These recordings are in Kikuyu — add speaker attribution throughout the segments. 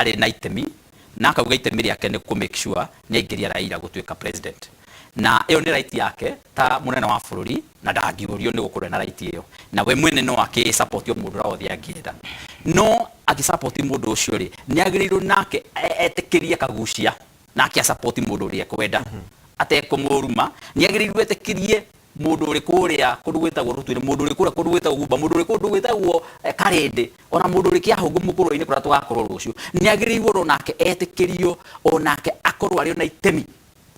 Speaker 1: Arĩ na itemi na akauga itemi rĩake nĩ kũ make sure nĩ aingĩria Raila gũtuĩka president, na ĩyo nĩ right yake ta mũnene wa bũrũri, na ndangĩũrio nĩ gũkorwo na right ĩyo, na we mwene no akĩ support o mũndũ ũrĩa wothe angĩenda. No agĩ support mũndũ ũcio rĩ, nĩ agĩrĩirwo nake etĩkĩrie Kagucia nake a support mũndũ ũrĩa ekwenda atekũmũruma. Nĩ agĩrĩirwo etĩkĩrie mũndũ ũrĩ kũrĩa kũndũ gwĩtagwo Rũtuĩrĩ, mũndũ ũrĩ kũrĩa kũndũ gwĩtagwo Gumba, mũndũ ũrĩ kũndũ gwĩtagwo Karĩndĩ, ona mũndũ ũrĩ Kĩahũngũ Mũkũrwe-inĩ kũrĩa tũgakorwo rũciũ, nĩ agĩrĩirwo onake etĩkĩrio, onake akorwo arĩ na itemi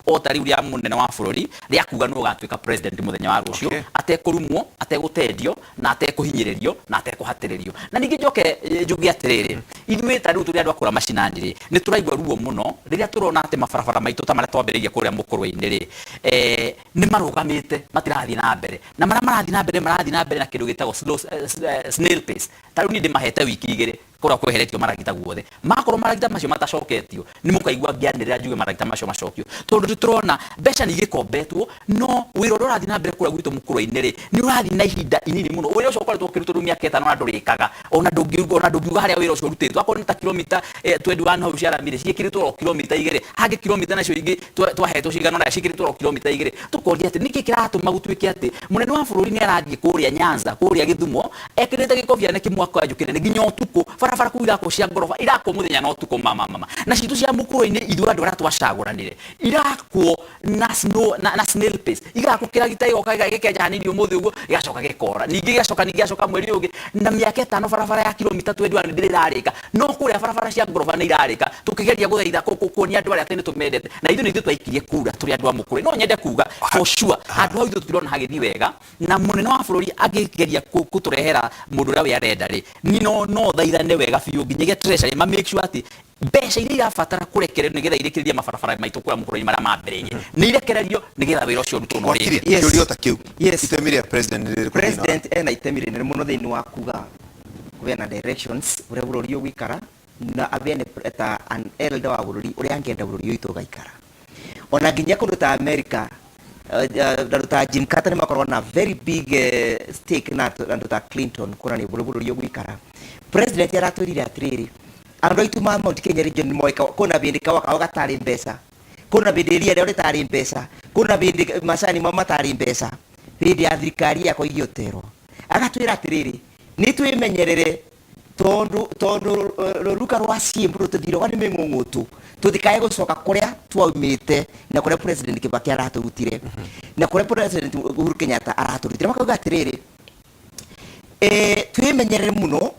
Speaker 1: o ta rĩu rĩa mũnene wa bũrũri rĩa kuga nũ ũgatuĩka president mũthenya wa rũciũ, atekũrumwo, ategũtendio, na atekũhinyĩrĩrio, na atekũhatĩrĩrio. Na ningĩ njoke njuge atĩrĩrĩ, ithuĩ ta rĩu tũrĩ andũ a kũrĩa macinani rĩ, nĩ tũraigua ruo mũno rĩrĩa tũrona atĩ mabarabara maitũ ta marĩa twambĩrĩirie kũrĩa Mũkũrwe-inĩ rĩ, nĩ marũgamĩte, matirathiĩ na mbere, na marĩa marathiĩ na mbere, marathiĩ na mbere na kĩndũ gĩtagwo slow, snail pace. Ta rĩu niĩ ndĩmahete wiki 2 kũrĩa kweheretio maragita guothe. Makorwo maragita macio matacoketio, nĩ mũkaigua ngĩanĩrĩra njuge maragita macio macokio, tondũ nĩ tũrona mbeca nĩ igĩkombetwo, no wĩra ũrĩa ũrathiĩ na mbere kũrĩa gwitũ Mũkũrwe-inĩ rĩ, nĩ ũrathiĩ na ihinda inini mũno. Wĩra ũcio ũkoretwo ũkĩrutwo rĩu mĩaka 5 na ndũrĩkaga, ona ndũngiuga, ona ndũngiuga harĩa wĩra ũcio ũrutĩtwo. Akorwo nĩ ta kilomita 21 hau cia rami rĩ, ciĩkĩrĩtwo oro kilomita 2, hangĩ kilomita nacio ingĩ twahetwo cigana ũna ciĩkĩrĩtwo oro kilomita 2. Tũkoria atĩ nĩkĩ kĩratũma gũtuĩke atĩ mũnene wa bũrũri nĩ arathiĩ kũrĩa Nyanza, kũrĩa Gĩthumo, ekĩrĩte gĩkobia na kĩmwakanjũ kĩnene nginya ũtukũ. Barabara kũu irakwo cia ngoroba, irakwo mũthenya na ũtukũ, mama mama. Na citũ cia Mũkũrwe-inĩ ithuĩ andũ arĩa twacagũranire, irakwo na snow, na snail pace, igakwo kĩragita gĩgoka gĩkenja hanini ũmũthĩ ũguo, gĩgacoka gĩkora, ningĩ gĩgacoka, ningĩ gĩgacoka mweri ũyũ ũngĩ. Na mĩaka 5 barabara ya kilomita 21 ndĩrĩ ĩrarĩka, no kũrĩa barabara cia ngoroba nĩ irarĩka. Tũkĩgeria gũthaitha kuonia andũ arĩa atĩ nĩ tũmendete, na ithuĩ nĩ ithuĩ twaikirie kura tũrĩ andũ a Mũkũrwe. No nyende kuga for sure handũ hau ithuĩ tũtirona hagĩthiĩ wega, na mũnene wa bũrũri angĩgeria gũtũrehera mũndũ ũrĩa we arenda rĩ, niĩ no thaithane wega biũ nginyagia Treasury ma make sure atĩ mbeca iria irabatara kũrekererio nĩgetha irĩkĩrĩrie mabarabara maitũ kũrĩa Mũkũrwe-inĩ marĩa mambĩrĩirie nĩ irekererio nĩgetha wĩra ũcio ũrutwo na
Speaker 2: Wakiri,
Speaker 1: ũrĩke.
Speaker 2: kĩũria o ta kĩu.
Speaker 3: Yes.
Speaker 2: Itemi rĩa president nĩ rĩrĩkũ thĩinĩ wa
Speaker 3: President ena itemi rĩnene mũno thĩinĩ wa kuga kũgĩa na directions ũrĩa bũrũri ũgũikara, na abeane ta an elder wa bũrũri ũrĩa angĩenda bũrũri ũyũ witũ ũgaikara. Ona nginya kũndũ ta America, andũ ta Jim Carter nĩ makoragwo na very big stake na andũ ta Clinton kuonania ũrĩa bũrũri ũgũikara. President aratwĩrire atĩrĩrĩ, andũ aitũ ma Mount Kenya region nĩ moĩka kwĩna bĩndĩ kawa kao gatarĩ mbeca, kwĩna bĩndĩ iria rĩao rĩtarĩ mbeca, kwĩna bĩndĩ macani mao matarĩ mbeca, hĩndĩ ya thirikari yakwa igĩoterwo. Agatwĩra atĩrĩrĩ, nĩ twĩmenyerere tondu rũruka rwa ciĩmbu rũtũthiragwo nĩ mĩng'ũng'ũtũ, tũtikae gũcoka kũrĩa twaumĩte na kũrĩa President Kibaki aratũrutire na kũrĩa President Uhuru Kenyatta aratũrutire. Makauga atĩrĩrĩ, twĩmenyerere mũno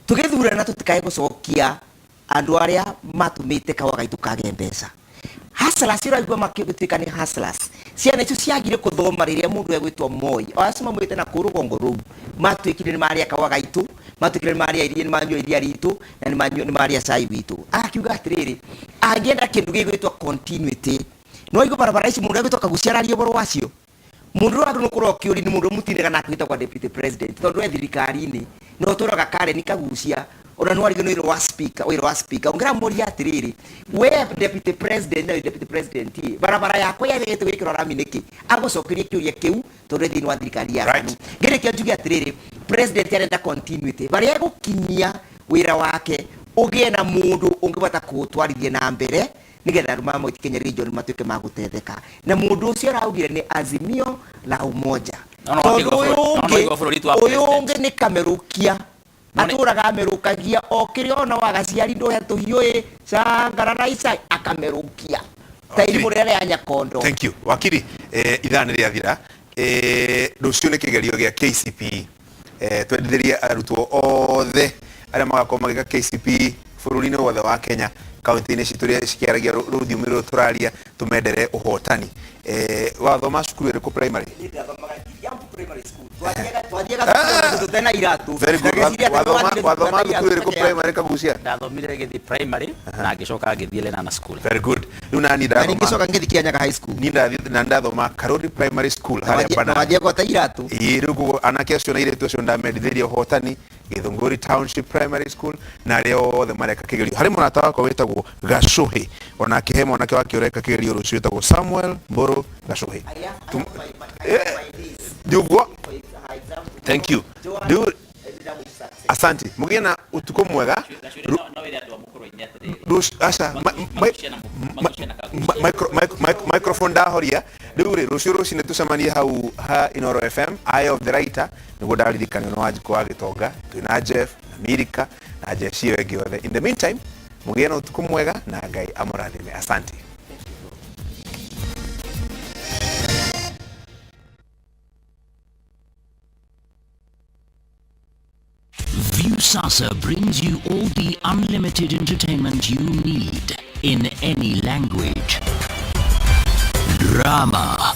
Speaker 3: tũgĩthurana, tũtikae gũcokia andũ arĩa matũmĩte kawa gaitũ kage mbeca. Hustlers, ũraigua makĩtuĩka nĩ hustlers, ciana icio ciagire kũthoma rĩrĩa mũndũ egwĩtwo Moi, o acio mamwĩte na kũu rũgongo rũu, matuĩkire nĩ marĩa kawa gaitũ, matuĩkire nĩ marĩa iria, nĩ manyua iria ritũ, na nĩ marĩa cai witũ. Akiuga atĩrĩrĩ, angĩenda kĩndũ gĩgwĩtwo continuity. No aigua barabara ici mũndũ egwĩtwo Kagucia araria ũhoro wacio. Mũndũ ũrĩa andũ nĩ ũkorwo ũkĩũria nĩ mũndũ mũtindaga nake wĩtagwo deputy president, tondũ e thirikari-inĩ na ũtũraga Karen Kagucia, ona no arigwo nĩ wĩra wa speaker, wĩra wa speaker. Ũngĩramũria atĩrĩrĩ, we deputy president na deputy president ĩ, barabara yakwa yagĩrĩte gwĩkĩrwo rami nĩkĩ? Agũcokeria kĩũria kĩu tondũ e thĩinĩ wa thirikari ya KANU. Ngĩrĩkia njuge atĩrĩrĩ, president arenda continuity, barĩa egũkinyia wĩra wake ũgĩe na mũndũ ũngĩbata kũũtwarithia na mbere nĩgetha andũ ma Mount Kenya region matuĩke ma gũtetheka, na mũndũ ũcio araugire nĩ Azimio la Umoja.
Speaker 1: No, no,
Speaker 3: tondũ
Speaker 1: wakĩigua
Speaker 3: ũyũ
Speaker 1: no, no,
Speaker 3: ũngĩ
Speaker 1: waigua bũrũri tu wa
Speaker 3: ũyũ
Speaker 1: president.
Speaker 3: Ũngĩ nĩ kamerũkia.
Speaker 1: No, nĩ-
Speaker 3: Atũraga amerũkagia o kĩrĩa ona wagaciari ndũhe tũhiũ ĩ cangararaicai akamerũkia ta irimũ rĩrĩa rĩa Nyakondo.
Speaker 2: Thank you, wakiri. Ithaa nĩ rĩathira. Rũciũ nĩ kĩgerio gĩa KCPE. Twendithĩrie arutwo othe arĩa magakorwo magĩka KCPE bũrũri-inĩ wothe wa Kenya, kaunti-inĩ citũ iria cikĩaragia rũthiomi rũrũ tũraria, tũmendere ũhotani. Wathoma cukuru ĩrĩkũ primary?
Speaker 3: Kiambu Primary School. Twathiaga cukuru tũtena iratũ.
Speaker 2: Very good.
Speaker 3: Ngagĩciria atĩ
Speaker 2: Wathoma
Speaker 3: nĩwathiire
Speaker 2: wathoma
Speaker 3: cukuru
Speaker 2: thukuru ĩrĩkũ
Speaker 3: tũtena.
Speaker 2: primary, Kagucia?
Speaker 1: Ndathomire Gĩthii Primary na ngĩcoka ngĩthiĩ Lenana School.
Speaker 2: Very good. Rĩu nani
Speaker 3: Na
Speaker 2: ndathoma
Speaker 3: ngĩcoka ngĩthiĩ Kianyaga High School.
Speaker 2: Niĩ ndathiĩ na ndathoma Karori Primary School harĩa
Speaker 3: Na
Speaker 2: Banana.
Speaker 3: wathiaga ũta iratũ.
Speaker 2: Ĩĩ, rĩu koguo anake acio na airĩtu acio ndamendithĩirie ũhotani Gĩthũngũri Township Primary School na arĩa othe mareka kĩgerio. Harĩ mũrata wakwa wĩtagwo Gacũhĩ, onake he mwanake wake ũreka kĩgerio rũciũ wĩtagwo Samuel Mbũrũ Gacũhĩ. Nĩ ũguo, thank you. Rĩu Asante, mugie na utuko mwega.
Speaker 1: No wĩre andũ a mũkũrũ-inĩ atĩrĩrĩ.
Speaker 2: Aca, microphone ndahoria rĩu rĩ, rũciũ rũcinĩ tũcemanie hau ha Inoro FM, Eye of the Writer, nĩguo ndaririkanio nĩ Wanjikũ wa Gĩtonga, twĩna Jeff na Mirika na jeshi ĩyo ĩngĩ yothe. In the meantime, mũgĩe na ũtukũ mwega na Ngai amũrathime. Asante.
Speaker 4: Viusasa brings you all the unlimited entertainment you need in any language. Drama.